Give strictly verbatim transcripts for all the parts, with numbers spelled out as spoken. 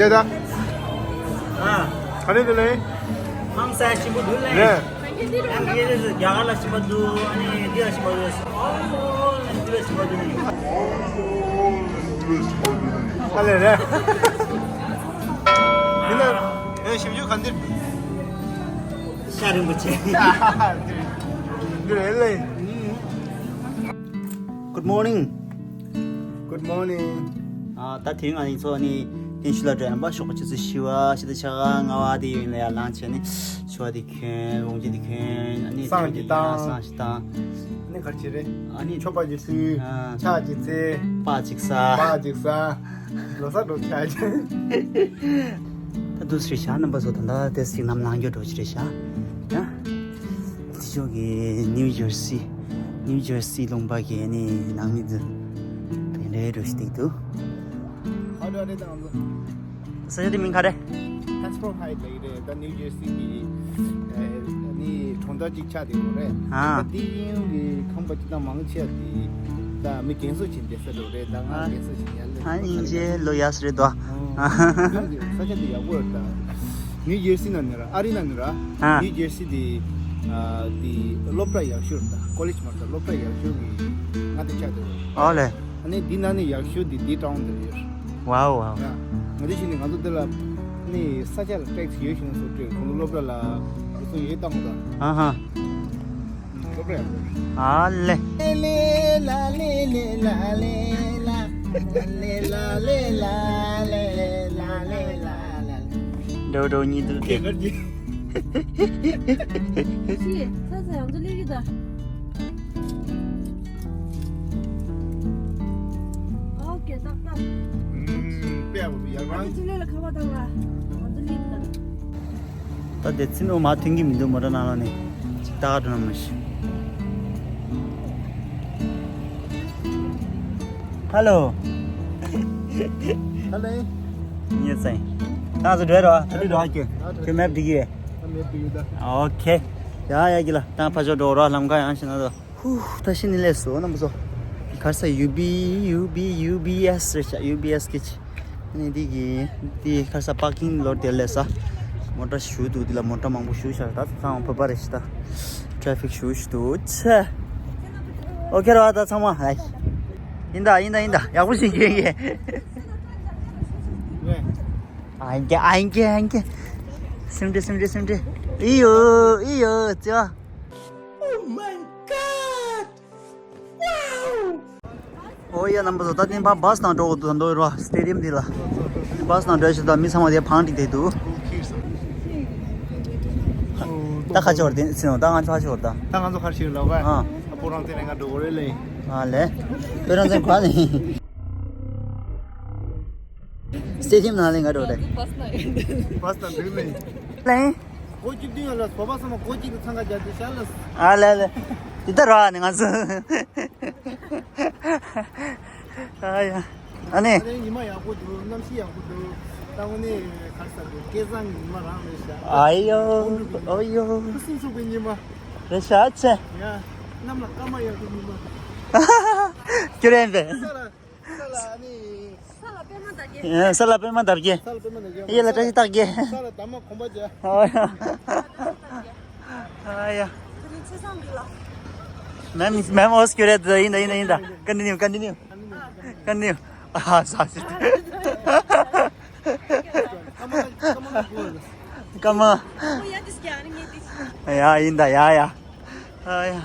ད་ད། ཨ། ག་རེ་འདི་ལས། ཧང་སང་ཞིམ་པོ་འདུག་ལེ། རེད། ཡང་ཡེ་རེ་རྒྱ་གར་ལ་ཞིམ་པོ་འདུག་ཨ་ནི་འདི་ལ་ཞིམ་པོ་འདུག་ཨོ་ལེ་འདི་ལ་ཞིམ་པོ་འདུག་ཨ་ལེ་རེད། འདི་ལ་ཨེ་ཞིབ་འཇུག་ག་འདིར། ཤ་རིང་པོ་ཆེ། འདི་རེད་ལེ། Good morning. Good morning. ཨ་ད་དེ་ང་ཡིན་ཚོ་ནི་ཐེན་ཤུ་ལ་འགྲོ་ཡང་པ་ཞོགས་པ་ཆུ་ཚོད་བཞི་པ་ཕྱི་ཟླ་ཆ་ག་ལྔ་པ་དེ་ཡིན་ལ་ཡ་ལངས་བྱས་ནི་ཆུ་བ་དེ་གྱོན་ལོངས་སྤྱོད་དེ་གྱོན་ཨ་ནི་སང་ཅི་བཏང་། སང་ཅི་བཏང་། ཨ་ནི་ག་རེ་བྱེད་རེད། ཨ་ནི་མཆོད་པ་ཅིག་ཕུལ། ཨ། ཕྱག་ཅིག་འཚལ། སྤགས་ཅིག་ཟ། སྤགས་ཅིག་ཟ། ལོ་གསར་འགྲོ་ཆ་ཅིག་ད་དུས་རེད་ཤག་རྣམ་པ་ཚོ་ད་ལྟ་དེ་སིག་ནམ་ལངས་རྒྱུ་འགྲོ་ཅི་རེད་ཤག་ཡ། དེ་ཕྱོགས་ཀྱི་ནིའུ་ཇར་སི། ནིའུ་ཇར་སི་ལུང་པ་གི་ནི་ནང་མི་ཚོ་དེ་འདྲའི་འགྲོ་ཞིག་འདུག་ཧ་ལོ་རེད་དང་། ས་ཆ་དེ་མིང་ག་རེད། Hasbro Heights ལབ་ཀྱི་རེད། ད་ནིའུ་ཇར་སི་གི་ནི་གྲོང་རྡལ་གཅིག་ཆགས་བསྡད་ཡོད་རེད། ཨ། ད་དེ་ཡིན་གྱི་ཁང་པ་ཅི་ད་མང་ཆེ་བ་དེ་ད་མི་རྒན་གསོ་བྱེད་བསྡད་ས་རེད། ད་ང་ཨ། རྒན་གསོ་བྱེད་ཡ་ལས་ཨ་སྙིང་རྗེ་ལོ་ཡག་རེད་དོ། ཨ། ས་ཆ་དེ་ཡག་པོ་རེད། ད་ནིའུ་ཇར་སི་ནང་ནས་ར་ཨ་རི་ནང་ནས་ར། ཨ། ནིའུ་ཇར་སི་དེ་ཨ་དེ་སློབ་གྲྭ་ཡག་ཤོས་རེད། ད་ཀོ་ལེཇ་མ་རེད། ད་སློབ་གྲྭ་ཡག་ཤོས་ཀྱི་ང་དེ་ཆགས་བསྡད་ཡོད་རེད། ཨོ་ལེ། ཨ་ནི་འདི་ནང་ནས་ཡག་ཤོས་དེ་འདི་ཊའུན་དེ་རེད། ཝའོ་ཝའོ། ཡ། ང་ཚོ་ཕྱིན་ནས་ང་ཚོ་འདི་ལ་ནི་ས་ཆ་ལ་ཊེག་སི་ཡོད་ཤིང་སོགས་སྤྲད། ཁོང་ཚོ་སློབ་གྲྭ་ལ་འགྲོ་སོང་ཡོད་བཏང་དང་། ཨ་ཧ། སློབ་གྲྭ་ཡག་པོ་རེད། ཨ་ལེ། འགྲོ་འགྲོ་གཉིས་འདུག་སྟེ། ཤི། ས་ས་ཡང་ཚོ་ལི་རི་ད། ཨོ་ཀེ་ཏག་ཏག་ཨུམ། དཔེ་ཡག་པོ་འདུག་ཡག་རང་། ང་ཚོ་ལས་ལ་ཁ་བ་དང་ལ། ང་ཚོ་ལས་ལ། ད་དེ་ཚིན་འོ་མ་ཐོན་གྱི་མི་འདུག་མོ་ཊ་ནང་ལ་ནི། ཅིག་ཏག་འགྲོ་ན་མ་ཤི། ཧ་ལོ། ཧ་ལེ། ཉེ་ཚན། ད་ཚོ་འགྲོ་རོ། ད་འགྲོ་རོ་ཧ་ཀྱེ། ཁྱོད་མེབ་འགྲིག་གི། ཨོ་ཁེ། ཡ་ཡ་གི་ལ། ད་ཕ་ཆོ་འགྲོ་རོ། ལམ་ཁ་ཡང་ཤི་ན་དོ། ཧུ། ད་ཤི་ནི་ལས་སོ་ནམ་བཟོ། གར་ས་ཡུ་བི་ཡུ་བི་ཡུ་བི་ཨེས་རེད་ཤག་ཡུ་བི་ཨེས་ཀི་ཅི། ནི་འདི་གི་འདི་གར་ས་པར་ཀིང་ལོར་དེ་ལས་ས། མོ་ཊ་ཞུ་འདུག་འདི་ལ་མོ་ཊ་མང་པོ་ཞུ་ཤག་ད་ཚང་མ་བབས་པ་རེད་ཤག་ད་ཊ་ཕིག་ཞུ་ཞུ་འདུག་ཚེ། ཨོ་ཁེ་ར་བ་ད་ཚང་མ་ཧའི། ཡིན་ད་ཡིན་ད་ཡིན་ད་ཡག་པོ་ཞིག་གི་ཡིན་གི། ཨ་ཡིན་གི་ཨ་ཡིན་གི་ཨ་ཡིན་གི། སིམ་འདྲི་སིམ་འདྲི་སིམ་འདྲི། ཨི་ཡོ་ཨི་ཡོ་ཙི་བ། Oh my god! Wow! ཨོ་ཡ་རྣམ་པ་ཚོ་ད་ཐེངས་པ་བཱས་ནང་འགྲོ་དགོས་འདུག་ད་འདོད་རོ་སི་ཊེ་ཌི་ཡམ་འདི་ལ། བཱས་ནང་འགྲོ་ཞིག་ད་མི་ཚང་མ་དེ་བང་སྒྲིག་བསྡད་འདུག་ད་ཁ་ཆེ་བར་དེ་ཚིན་ནོ་ད་ང་ཚོ་ཁ་ཆེ་བར་ད། ད་ང་ཚོ་ཁར་ཤི་ལོ་བ། ཨ། ཨ་པོ་རང་དེ་ནས་ང་འགྲོ་དགོས་རེད་ལེ། ཨ་ལེ། དཔེ་རང་ཚན་ག་ནས། སི་ཊེ་ཌི་ཡམ་ནང་ལས་ང་འགྲོ་རེད། བཱས་ནང་འགྲོ་ལེ། ལེ། གོ་གཅིག་བདུན་ཡོད་ལ་བོད་པ་ཚང་མ་གོ་གཅིག་ཏུ་འཚང་ཁ་རྒྱག་དུས་ཤར་ལ། ཨ་ལེ་ལེ། འདི་ལྟར་ར་ནི་ང་ཚོ། ཨ་ཡ། ཨ་ནི། ཨ་ནི་ཉི་མ་ཡག་པོ་འདུག་གནམ་གཤིས་ཡག་པོ་འདུག་ད་དངོས་གནས་ག་རེ་ཟེར་དགོས། སྐལ་བཟང་གི་ཉི་མ་རང་རེད་ཤག་ཨ་ཡོ། ཨོ་ཡོ། ཁུ་སིམ་ཚུགས་པའི་ཉི་མ། རེད་ཤག་ཆེ། ཡ། གནམ་ལ་སྐར་མ་ཡག་པའི་ཉི་མ། ཁྱོད་རེད་པས། ས་ལ་ས་ལ་ཨ་ནི། ས་ལ་པད་མ་འདབ་རྒྱས། ས་ལ་པད་མ་འདབ་རྒྱས། ས་ལ་པད་མ་འདབ་རྒྱས། གཡས་ལ་བཀྲ་ཤིས་རྟགས་བརྒྱད། ས་ལ་འདབ་མ་གོམ་པ་བརྒྱ། ཨོ་ཡ། ཨ་ཡ། དེ་རིང་ཆེ་སང་འདི་ལ། Ma'am, ma'am was curious. ཡིན་ད་ཡིན་ད་ཡིན་ད། Continue, continue. Continue. ཨ་ས་སི། སྐར་མ། ཡ་ཡིན་ད་ཡ་ཡ། ཨ་ཡ།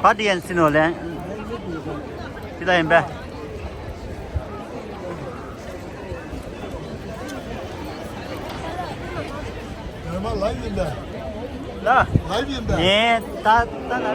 ཕ་དེ་ཡན་སི་ནོ་ལེན། ཅི་ལ་ཡིན་པས། ཡར་མ་ལའིབ་ཡིན་པས། ལ། ལའིབ་ཡིན་པས། ངས་ད་ད་ལ།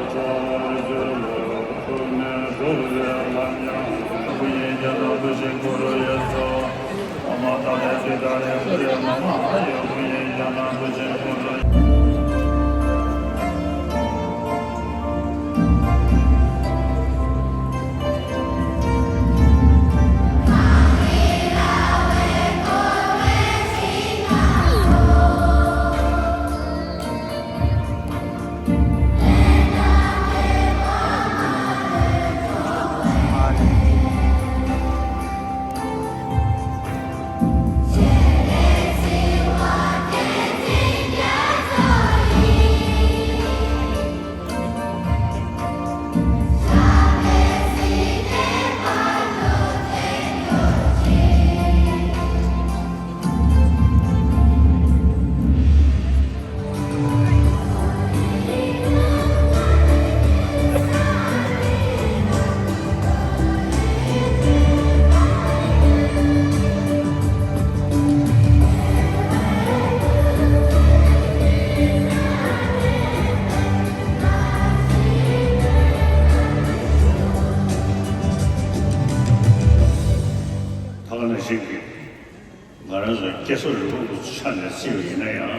སྐྱེ་སོ་རི་བོ་གི་ཆ་ནས་བརྩིས་པ་ཡིན་ན་ཡང་།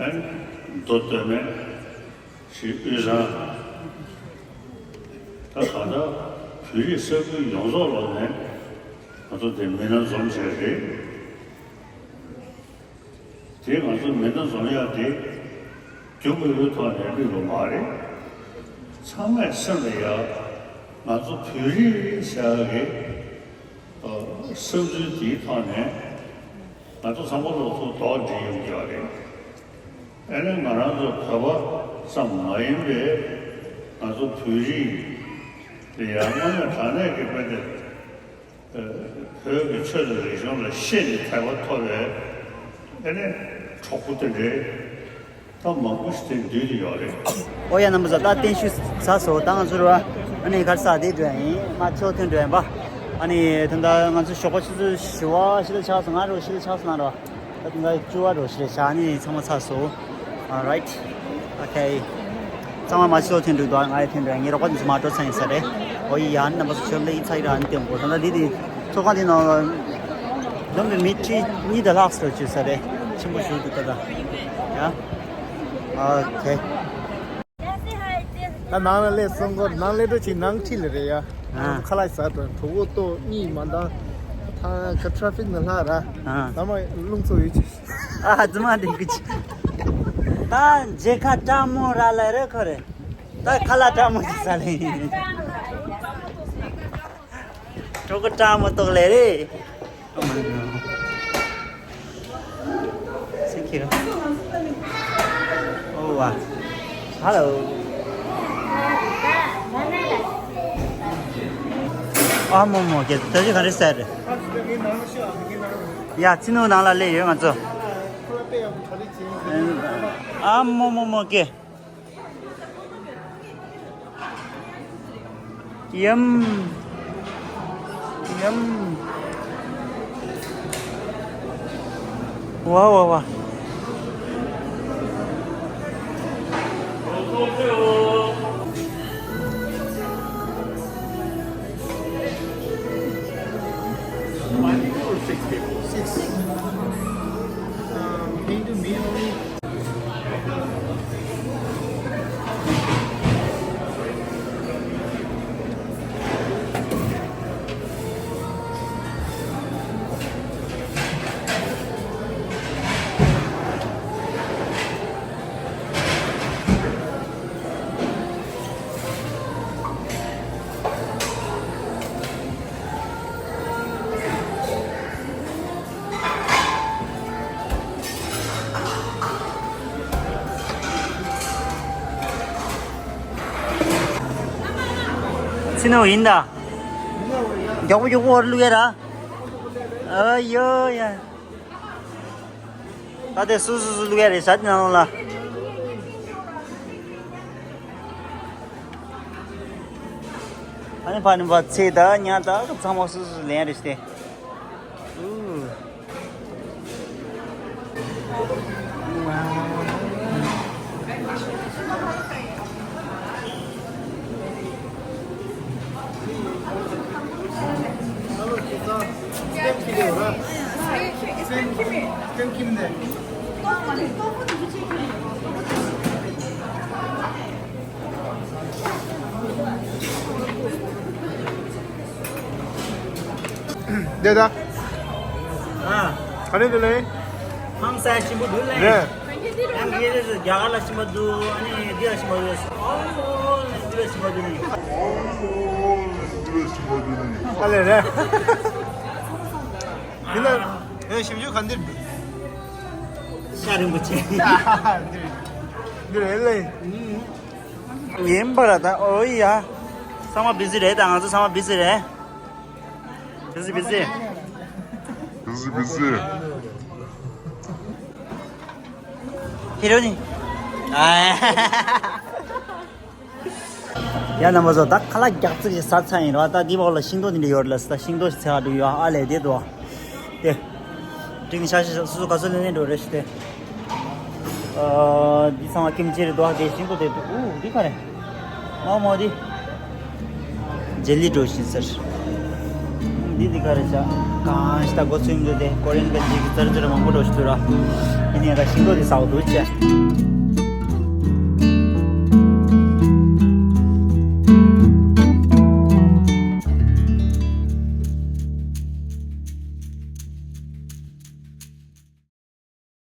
ཨ་ནི་མདོ་སྟོད་སྨད་ཞེས་དབུས་གཙང་། ད་གང་ལྟར་བོད་རིགས་ས་ཁུལ་ཡོངས་རྫོགས་ལོག་ནས་ང་ཚོ་དེ་མི་སྣ་འཛོམས་བྱས་རེད། དེ་ང་ཚོ་མི་སྣ་འཛོམས་ཡག་དེ་རྒྱུ་མི་བོའི་ཐོག་ནས་བླུས་པ་མ་རེད། ཚང་མས་སེམས་ལ་ཡ་ང་ཚོ་བོད་རིགས་ཟེར་ཡག་གི་བསམ་ཚུལ་དེའི་ཐོག་ནས་ང་ཚོ་ཚང་མ་ལོག་ཐུག་རྡོག་འགྲིལ་ཡོང་གི་ཡོད་རེད། ཨ་ནི་ང་རང་ཚོ་བོད་པ་ཙམ་མ་ཡིན་པའི་ང་ཚོ་བོད་རིགས་ལ་ཡང་དངོས་གནས་དྲང་གནས་ཀྱི་དཔེ་དེབ་བོད་ཀྱི་ཆོས་དང་རིག་གཞུང་ལ་ཤེས་ནས་དད་པ་ཐོབ་པའི་ཨ་ནི་གྲོགས་པོ་དེ་འདྲའི་ད་མང་པོ་ཞིག་དེ་འདུས་ཏེ་ཡོད་རེད། ཨོ་ཡ་རྣམ་པ་ཚོ། ད་བརྟན་བཞུགས་ཚར་སོང་། ད་ང་ཚོ་ར་ཨ་ནི་གར་ས་དེ་འགྲོ་ཡ་ཡིན། མ་ཆོ་ཐོན་འགྲོ་ཡ་ཡིན་པ། ཨ་ནི་ད་ལྟ་ང་ཚོ་ཞོགས་པ་ཆུ་ཚོད་བཞི་པ་ཕྱི་ལ་ཆགས་སོང་། ང་རོ་ཕྱི་ལ་ཆགས་སོང་། ང་རོ་ད་ལྟ་བཅུ་པ་རོ་ཕྱི་ལ་ཆགས། ཨ་ནི་ཚང་མ་ཚར་སོང་། Alright. Okay. ཚང་མ་མ་ཤི་ལོ་ཐོན་འགྲོ་འདུག་ང་ཡི་ཐོན་འགྲོ་ཡ། ངའི་རོགས་པ་འདི་ཚོ་མ་འགྲོ་ཚར་ཡིན་ས་རེད། ཨོ་ཡ། རྣམ་པ་ཚོ་ཞོར་ལ་ཡིད་ཚ་ཡི་ར་ཨ་ནི་ལྟོས་དགོས། ད་ལྟ་འདི་དེ་ཚོགས་ཁང་འདི་ནང་ལ་འཛོམས་པའི་མི་ཁྲི་གཉིས་དང་ལྷག་ཙམ་ཅིག་ས་རེད། ཆེན་པོ་ཞིག་འདུག་ད་ལྟ་ཡ། Okay. ད་ནང་ལ་སླེབས་སོང་གོ། ནང་སླེབས་འགྲོ་ཅིག་ནང་ཁྲིད་ལ་རེད་ཡ། ཨ། ཁ་ལག་ཟ་དང་གྲོད་ཁོག་ལྟོགས། གཉིད་མ་འདང་། ད་ཁ་ཊ་ཕིག་ནང་ལྷག་ར། ཨ། ད་མ་རླུང་ཚོ་ཡོད་ཅིག་ཨ་ཙི་མ་འདི་ཀི་ཅི། ད་མཇལ་ཁ་སྤྲང་མོ་ར་ལ་རེད་ཁོ་རེད། ད་ཁ་ལག་སྤྲང་མོ་ཅིག་ཟ་ལེ་ཡིན། གྲོད་ཁོག་སྤྲང་མོ་ལྟོགས་ལེ་རེད། Oh my God. Thank you. Oh wow. Hello. ཨ་མོ་མོ། ཀྱེ་ད་ཅི་ག་རེ་ཟེར། ཡ། ཚི་ནུ་ནང་ལ་སླེབས་ཡོད་ང་ཚོ། ཨ་མོ་མོ་མོ། ཀྱེ། ཡམ། ཡམ། ཝ་ཝ་ཝ། Five people or six people? Six. Um, can you do meat only? ཚི་ནུ་ཡིན་ད། མགྱོགས་པོ་མགྱོགས་པོ་བླུག་ཡ་ར། ཨ་ཡོ་ཡ། ད་དེ་སུ་སུ་སུ་བླུག་ཡ་རེད་ཟ་དེ་ནང་ལ། ཨ་ནི་ཕ་ནི་བ་ཚེ་ད་ཉ་ད་ཚང་མ་སུ་སུ་ལེན་རེད་ཤི་སྟེ། ཨུ། འདི་ད། ཨ། ག་རེ་འདི་ལེ། ཧང་སང་ཞིམ་པོ་འདུག་ལེ། རེད། ཡང་དེ་རེད། རྒྱ་གར་ལ་ཞིམ་པོ་འདུག་ཨ་ནི་འདི་ལ་ཞིམ་པོ་འདུག་ཨོ་འདི་ལ་ཞིམ་པོ་འདུག་ནི། ཨ་ལེ་རེད། འདི་ལ་ཨེ་ཞིབ་འཇུག་ག་འདིར་འདུག་ཤ་རིན་པོ་ཆེ། འདི་རེད་ལེ། ཡིན་པ་ར་ད། ཨོ་ཡ། ཚང་མ་བི་ཟི་རེད་ད། ང་ཚོ་ཚང་མ་བི་ཟི་རེད། བི་ཟི་བི་ཟི། བི་ཟི་བི་ཟི། ཁྱེད་རང་ནི། ཨ། ཡ་རྣམ་པ་ཚོ། ད་ཁ་ལག་རྒྱག་རྩིས་ཀྱི་ཟ་ཚར་ཡིན་ར། ད་འདི་བོག་ལ་ཤིང་ཏོག་འདི་འདྲ་ཡོད་རེད་ལ། ད་ཤིང་ཏོག་ཞིག་འཚོལ་འགྲོ་ཡོད་ཨ་ལས་དེ་འདུག་དེ་ཀྲིང་ཤ་ཤ་སུ་སུ་ག་ཚོད་ལེན་ལེན་འགྲོ་རེད་ཤི་དེ། ཨ། འདི་ཚང་མ་ཀིམ་ཅི་རེད་འདུག་དེ་ཤིང་ཏོག་དེ་འདུག་ཨུ། འདི་ག་རེད། མ་མོ་འདི། ཇེ་ལི་འགྲོ་བཞིན་ཟེར། འདི་འདི་ག་རེ་བྱ། གང་ཞིག་ད་སྒོ་ཚུགས་འདུག་དེ་ཀོ་རི་ཡན་གི་འདི་གི་ཙར་ཙར་མང་པོ་འགྲོ་ཞིག་འདུག་ར། ཡིན་ནའི་ད་ཤིང་ཏོག་འདི་ཟ་འོ་འདུག་བྱ།